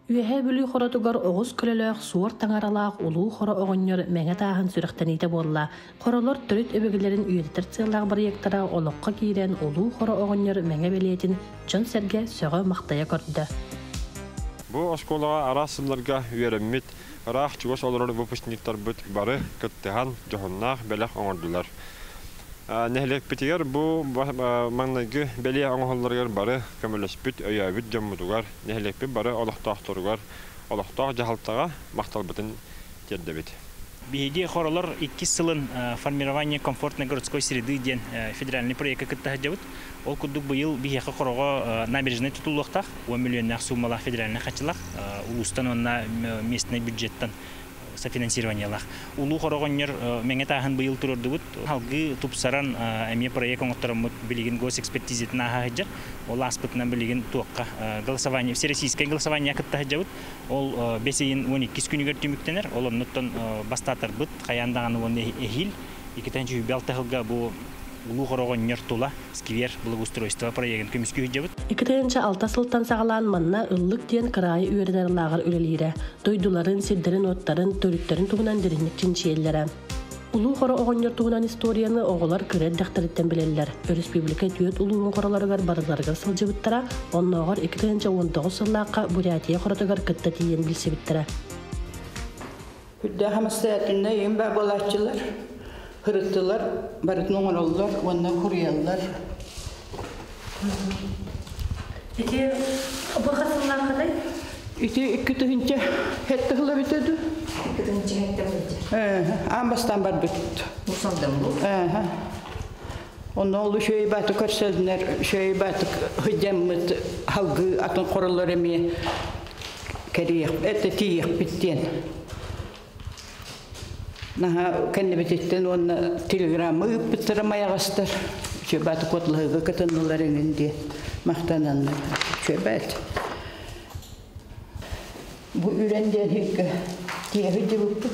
Үөһээ Бүлүү Хоротугар оҕус көлөлөөх суор таҥаралаах Улуу Хоро оҕонньор мэҥэ тааһын сүрэхтэниитэ буолла. Хоролор төрүт өбүгэлэрин үйэтитэр сыаллаах бырайыактара олоххо киирэн Улуу Хоро оҕонньор мэҥэ бэлиэтин дьон-сэргэ сөҕө-махтайа көрдө. Бу оскуолаҕа араас сылларга үөрэммит, ыраах-чугас олорор выпускниктарбыт бары кыттыһан дьоһуннаах бэлэх оҥордулар. Нэһилиэкпитигэр бу маҥнайгы бэлиэ оҥоһулларыгар бары көмөлөспүт, өйөөбүт дьоммутугар, нэһилиэкпит бары олохтоохторугар, олохтоох дьаһалтаҕа махталбытын тиэрдэбит. Биһиги хоролор иккис сылын «Формирование комфортной городской среды» диэн федеральный проекка кытта сылдьабыт. Ол курдук быйыл биһиэхэ хороҕо набережнай тутуллуохтаах, 10 миллионнаах суумалаах федеральнай хаччылаах, улуустан уонна местный бюджеттан софинансированиелаах. Улуу Хороҕонньор Мэҥэ тааһын быйыл туруордубут. Салгыы тупсаран эмиэ проект оҥоттороммут билигин госэкспертизатын ааһа сылдьар. Ол ааспытынан билигин туохха голосование, всероссийскай голосование кытта сылдьабыт. Ол бэс ыйын 12 күнүгэр түмүктэнэр. Ол оннуттан бастаатарбыт хайаан даҕаны уонна эһиил 2026 сылга бу Улуу Хороҕонньор тула сквер благоустройства проегын көмүскүү сылдьабыт. 2006 сылтан саҕалаан манна Ыллык диэн кыраайы үөрэнэр лааҕыр үлэлиирэ. Дойдуларын, сирдэрин-уоттарын, төрүттэрин туһунан дириҥник чинчийэллэрэ. Улуу Хоро оҕонньор туһунан историяны оҕолор кыра эрдэхтэриттэн билэллэр. Өрөспүүбүлүкэ түөрт улууһун хоролоругар барыларыгар сылдьыбыттара, оннооҕор 2019 сыллаахха Бурятия хоротугар кытта тиийэн билсибиттэрэ. Үрдээх самостоятельнай ийэм баа буолааччылар, ырыттылар, барытын оҥороллор уонна хуруйаллар. Ити бу хас сыллааххыный? Ити 2000 хетте сыл эбитэ дуу? 2000 хетте сылдьар. Аан бастаан барбыт. Мусалдан бу? Онно ол үчүгэй бааты көрсөлнөр, үчүгэй бааты хыдьаммыт халгыы атын хоролор эмиэ кэриэх, это тиийиэхпит диэн. Наһаа кэннибититтэн уонна телеграмма ыыппыттара майаҕастар. Үчүгэй бааты куотлаһыыга кытыннылар эҥин диэн махтананнар. Үчүгэй баат. Бу үрэн диэн иһиккэ тиэһи дьыбыппыт.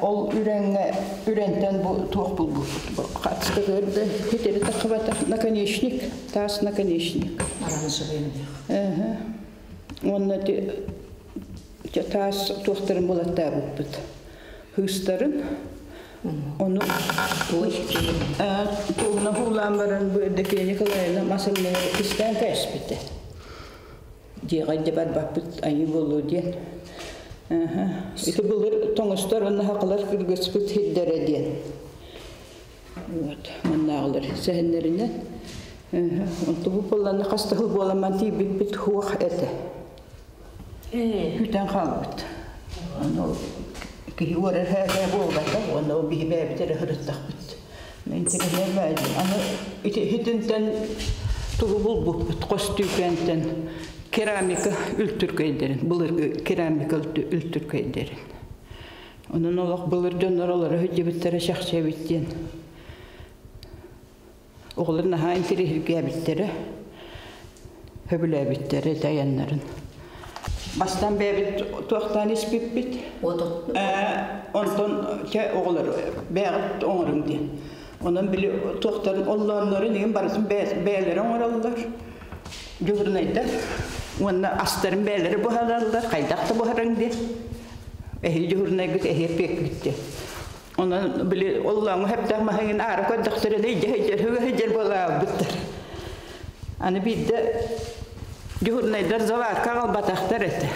Ол үрэҥҥэ үрэнтэн бу туох булбуппут хатыскытыгар да хитэри таххыбатах наконечник таас наконечник уонна таас туохтарын булаттаабыппыт хыыстарын ону туоһуна хуулаан баран бу Евдокия Николаевна мас иннигэр кистээн кээспитэ дьиэҕэ илдьэ барбаппыт айыы буолуо диэн. Ити былыр тоҥустар уонна хахалар кыргыспыт сирдэрэ диэн. Вот, маннааҕылар сэһэннэринэн. Онту бу буолланна хас да сыл буоламман тиийбиппит хуох этэ. Күтэн хаалбыт. Ону киһи уорар хээхээ буолбата, уонна ол биһи бэйэбит эрэ сырыттахпыт. Интэриэһинэй баайдым. Аны ити итинтэн тугу булбуппут хос түүкэнтэн керамика үлтүркэйдэрин, былыргы керамика үлтүркэйдэрин. Онон олох былыр дьоннор олоро сылдьыбыттара чахчы диэн. Оҕолор наһаа интэриэһиргээбиттэрэ, сөбүлээбиттэрэ дайаннарын. Бастаан бэйэбит туохтаан испиппит. Онтон чэ оҕолор бэйэҕит оҥоруҥ диэн. Онон били туохтарын оллооннорун иһин барытын бэйэлэрэ оҥороллор. Дьуһурнайдар уонна астарын бэйэлэрэ буһараллар, хайдах да буһарыҥ диэн. Эһиги дьуһурнайгыт эһиэ эппиэккит диэн. Онон били оллооҥҥо сөптөөх маһыҥын аара көрдөхтөрүнэ илдьэ сылдьар, үгэ сылдьар буолаабыттар. Аны биирдэ дьуһурнайдар заварка аҕалбатахтар этэ.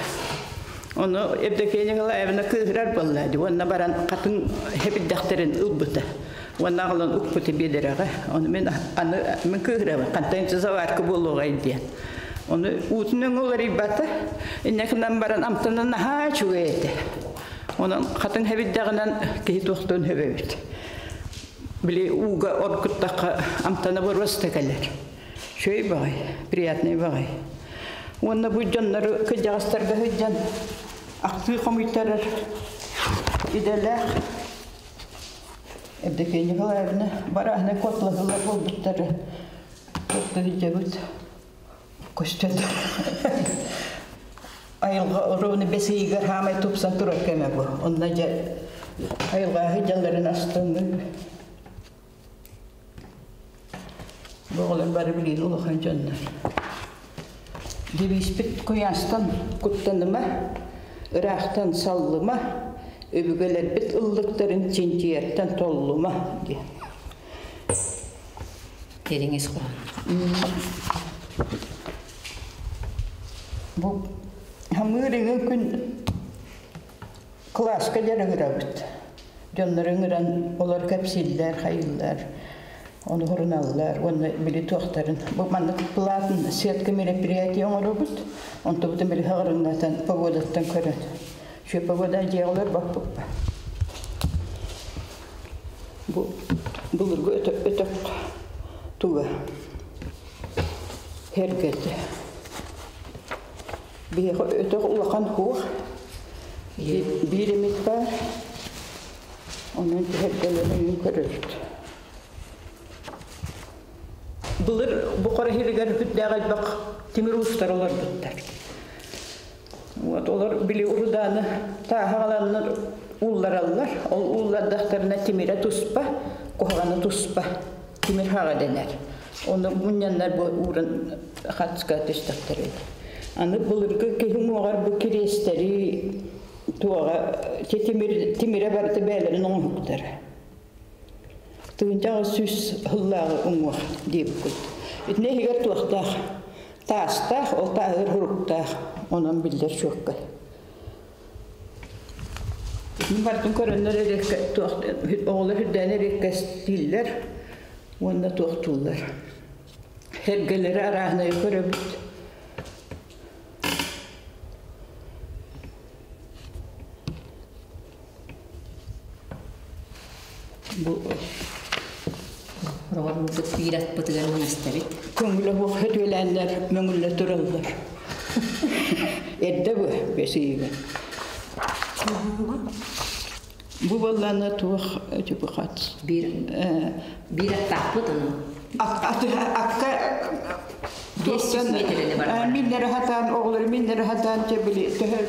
Ону Евдокия Николаевна кыыһырар буолла дии. Уонна баран хатыҥ хэбирдэхтэрин ылбыта. Уонна аҕалан укпута биэдэрэҕэ. Ону мин аны мин кыыһырабын. Хантан заварка буолуоҕай диэн. Ону уутун өҥө уларыйбата. Инньэ гынан баран амтана наһаа үчүгэй этэ. Онон хатыҥ хэбирдэҕинэн киһи туохтан хөбөбүт. Били ууга оргуттахха амтана боруоста кэлэр. Үчүгэй баҕай, приятный баҕай. Уонна бу дьоннору кырдьаҕастарга сылдьан ахтыы хомуйтарар идэлээх Евдокия Николаевна барааһынай куотлаһыылар буолбуттары туохта сылдьабыт көстөн айылҕа оруону бэс ыйыгар хаамай тупсан турар кэмэ бу. Онно дьэ айылҕа дьалларын астыннын. Бу оҕолор бары билигин улахан дьоннор. Девизпит куйаастан куттаныма, ыраахтан саллыма, өбүгэлэрбит ыллыктарын чинчийэртэн толлума диэн. Дириҥ ис хоһоон. Бу хамыыр иҥин күн кылааска дьарыгырабыт. Дьоннор ыҥыран олор кэпсииллэр, хайыыллар, ону хуруналлар уонна били туохтарын. Бу маннык платн сетка мероприятие оҥоробут. Онтубутун били хаҕырыҥнатан погодаттан көрөн. Шө погода дьиэҕэлэр баппыппа. Бу былыргы өтөх туга хергете. Биһиэхэ өтөх улахан хуох биир эмит баар. Онон хергелерин көрөрүт. Былыр бу хара хиригэр хүттээх элбэх тимир уустар олорбуттар. Вот олор били урудааны тааһаҕаланнар ууллараллар. Ол ууллардахтарына тимирэ туспа, куһаҕана туспа. Тимир хаҕа дэнэр. Оны мунньаннар бу ууран хатска түстэхтэр. Аны былыргы киһи уҥуоҕар бу кириэстэри туоҕа тимир тимирэ барыта бээлэрин оҥоһуктара. Тыынчаҕа сүүс сыллааҕы уҥуох диэбиккит. Итинэ иһигэр туохтаах таастаах, ол тааһыгар хуруктаах, онон биллэр чуоккай. Итини барытын көрөннөр эриэккэ туох оҕолор үрдээн эриэккэстииллэр уонна туохтууллар. Эргэлэри арааһынайы көрөбүт. Бу Роҕорбут биир атпытыгар миэстэбит. Көҥүлэ буох хөтүөлээннэр мөҥүллэ тураллар. Эрдэ бу бэсиигэ. Бу баллана туох типа хат. Биир биир аттаахпыт ону. Акка 500 метрени бар. Миннere хатаан оҕолор миннere хатаан били төһө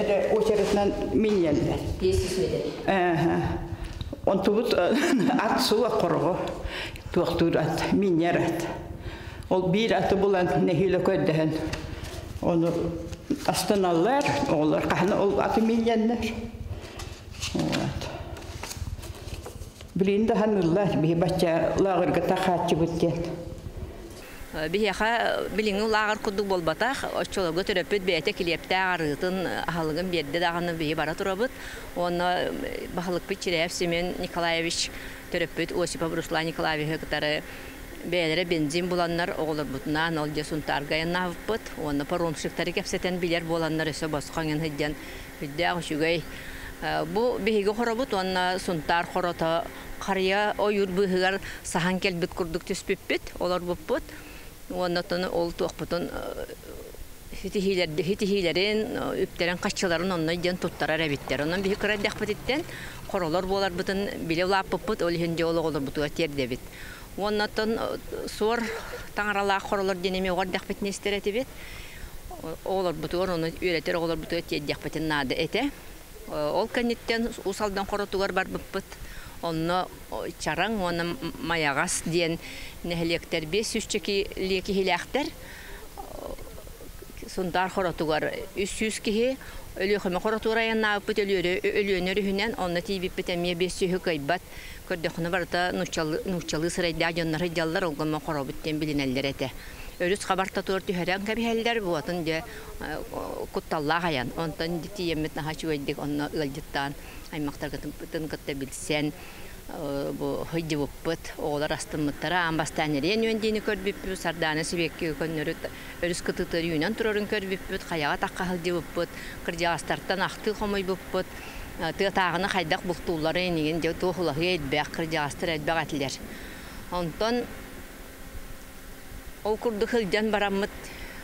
эрэ очеретынан миннеллер. 500 метр. Онтубут ат сула корго туохтуур ат миннер ат. Ол биир аты булан нэһиилэ көрдөһөн ону астаналлар, оҕолор хаһан ол аты минньэннэр. Вот. Билин да ханыллар биһи бачча лааҕырга тахааччыбыт диэн. Биһиэхэ билиҥҥи лааҕыр курдук буолбатах, оччолорго төрөппүт бэйэтэ килиэптээх арыытын, аһылыгын биэрдэ даҕаны биһи бара турабыт. Уонна баһылыкпыт Чиряев Семен Николаевич төрөппүт Осипов Руслан Николаевиһы кытары бэйэлэрэ бензин буланнар оҕолорбутунаан ол дьэ Сунтаарга айаннаабыппыт. Уонна паромщиктары кэпсэтэн билэр буоланнар өссө босхо иҥэн сылдьан үрдээх үчүгэй. Бу биһиги хоробут уонна Сунтаар хорото харыйа ойуур быыһыгар саһан кэлбит курдук түспүппүт, олорбуппут. Уонна ол туохпутун ситиһиилэрин, үптэрин, хаччыларын онно диэн туттарар эбиттэр. Онон биһи кыра эрдэхпититтэн хоролор буоларбытын билэ улааппыппыт, ол иһин дьэ ол оҕолорбутугар тиэрдэбит. Уоннаттан суор таҥаралаах хоролор диэн эмиэ оҕо эрдэхпитинэ истэр этибит. Оҕолорбутугар ону үөрэтэр оҕолорбутугар тиэрдиэхпитин наада этэ. Ол кэнниттэн Уус Алдан хоротугар барбыппыт. Онно Чараҥ уонна Майаҕас диэн нэһилиэктэр 500 киһилээхтэр. Сунтаар хоротугар 300 киһи, Өлүөхүмэ хоротугар айаннаабыппыт Өлүөнэ өрүһүнэн, онно тиийбиппит эмиэ 500 кыайбат. Көрдөххүнэ барыта нууччалыы сырайдаах дьоннор сылдьаллар, ол гынан хоробут диэн билинэллэр этэ. Өрүс хабар татуар түһэрэн кэбиһэллэр, буотун дьэ кутталлаах айан. Онтон тиийэммит наһаа үчүгэйдик онно ыалдьыттаан аймахтаргытын кытта билсэн бу сылдьыбыппыт, оҕолор астыммыттара. Аан бастаан эриэн үөн диэни көрбүппүт, сардаана сибиэкки көннөрү өрүс кытыытыгар үүнэн турарын көрбүппүт, хайаҕа тахха сылдьыбыппыт, кырдьаҕастартан ахтыы хомуйбуппут, тыатааҕыны хайдах бултуулларын инигин дьэ туох улаһыы элбэх, кырдьаҕастар элбэх этилэр. Онтон ол курдук сылдьан бараммыт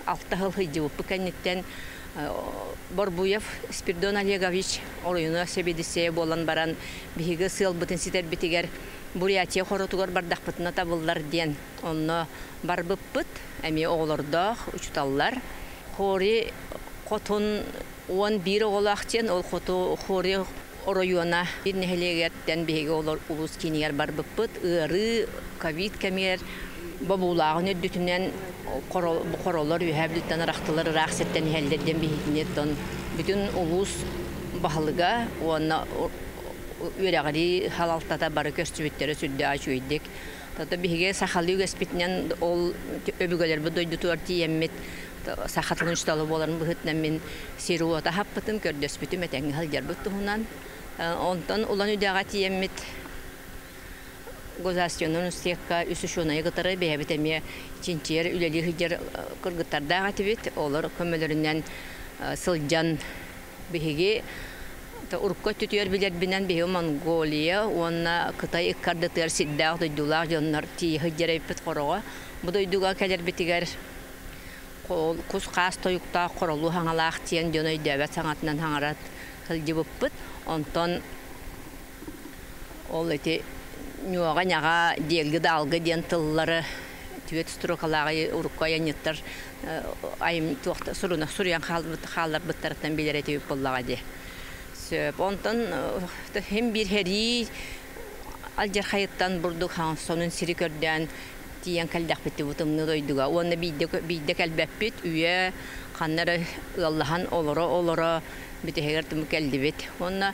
алта сыл сылдьыбыппыт кэнниттэн Борбуев Спиридон Олегович оройуна сэбиэдиссэйэ буолан баран биһиги сыалбытын ситэрбитигэр Бурятия хоротугар бардахпытына табыллар диэн онно барбыппыт. Эмиэ оҕолордоох учуталлар. Хори хотун 11 оҕолоох диэн ол хоту Хори оройуона биир нэһилиэгэртэн биһиги олор улуус киинигэр барбыппыт. Ыарыы ковид кэмигэр Бобуулааҕын үрдүтүнэн хоролор үөһээ Бүлүүттэн арахтылар ыраах сиртэн иһэллэр диэн биһигини оттон бүтүн улуус баһылыга уонна үөрэҕирии салалтата бары көрсүбүттэрэ сүрдээх үчүгэйдик. Тото биһиги сахалыы үгэспитинэн ол өбүгэлэрбит дойдутугар тиийэммит саха тылын учуутала буоларын быһыытынан мин сир-уот аһаппытым, көрдөспүтүм этэҥҥэ сылдьарбыт туһунан. Онтон Улан Үдэҕэ тиийэммит Государственнай университекка үс учуонайы кытары бэйэбит эмиэ чинчийэр үлэлии сылдьар кыргыттардаах этибит. Олор көмөлөрүнэн сылдьан биһиги урукку өттүтүгэр билэрбинэн биһиги Монголия уонна Кытай ыккардытыгар сирдээх дойдулаах дьоннор тиийэ сылдьар эбиппит хороҕо. Бу дойдуга кэлэрбитигэр кус-хаас тойуктаах хоролуу хаҥалаах диэн дьон өйдөөбөт саҥатынан хаҥарат сылдьыбыппыт. Онтон Ол ити ньуоҕа-ньаҕа, диэлги-даалгы диэн тыллары түөрт строкалааҕы урукку айанньыттар айым туох суруна суруйан хаалларбыттарыттан билэр этибит буоллаҕа дии. Сөп. Онтон хим биир сэрии алдьархайыттан бурдук сонун сири көрдөөн тиийэн кэллэхпит бу тымныы дойдуга. Уонна биирдэ биирдэ кэлбэппит үйэ ханна эрэ ыаллаһан олоро-олоро бүтэһигэр туму кэллибит. Уонна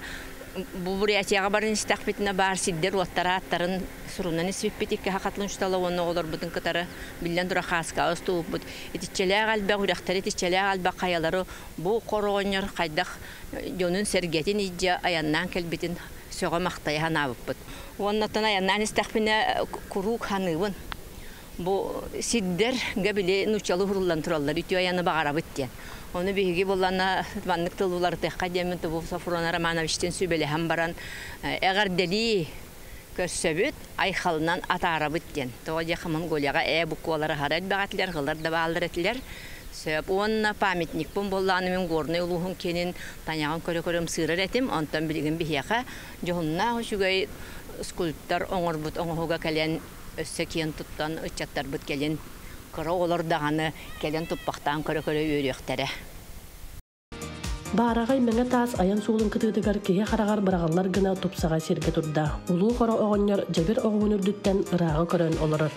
Бу Бурятияҕа баран истэхпитинэ баар сирдэр-уоттар ааттарын сурунан испиппит икки хахатлын учуутала уонна оҕолорбутун кытары биллэн турар хааскаҕа устубуппут. Итиччэлээх элбэх үрэхтэри, итиччэлээх элбэх хайалары бу хороҕонньор хайдах дьонун-сэргэтин илдьэ айаннаан кэлбитин сөҕө-махтайа санаабыппыт. Уонна оттон айаннаан истэхпинэ куруук саныыбын. Бу сирдэргэ били нууччалыы уһуруллан тураллар, үтүө айаны баҕарабыт диэн. Ону биһиги буллана маннык тыл уларытыахха диэммин Тубу Софрон Романовичтыын сүбэлэһэн баран эҕэрдэлии көрсөбүт, айхалынан атаарабыт диэн. Тоҕо диэххэ Монголияҕа ээ буквалары аһара элбэх этилэр, ҕылар да бааллар этилэр. Сөп. Уонна памятникпын буоллаҕына мин Горнай улууһун киинин тайаҕын көрө-көрө ымсыырар этим. Онтон билигин биһиэхэ дьоһуннаах үчүгэй скульптор оҥорбут оҥоһуга кэлэн Өссө киэн туттан ыччаттарбыт кэлин кыра оҕолор даҕаны кэлэн туппахтаан көрө-көрө үөрүөхтэрэ. Баараҕай мэҥэ таас айан суолун кытыытыгар киһи хараҕар быраҕыллар гына тупсаҕай сиргэ турда. Улуу Хоро оҕонньор дьэбир оҕуһун үрдүттэн ырааҕы көрөн олорор.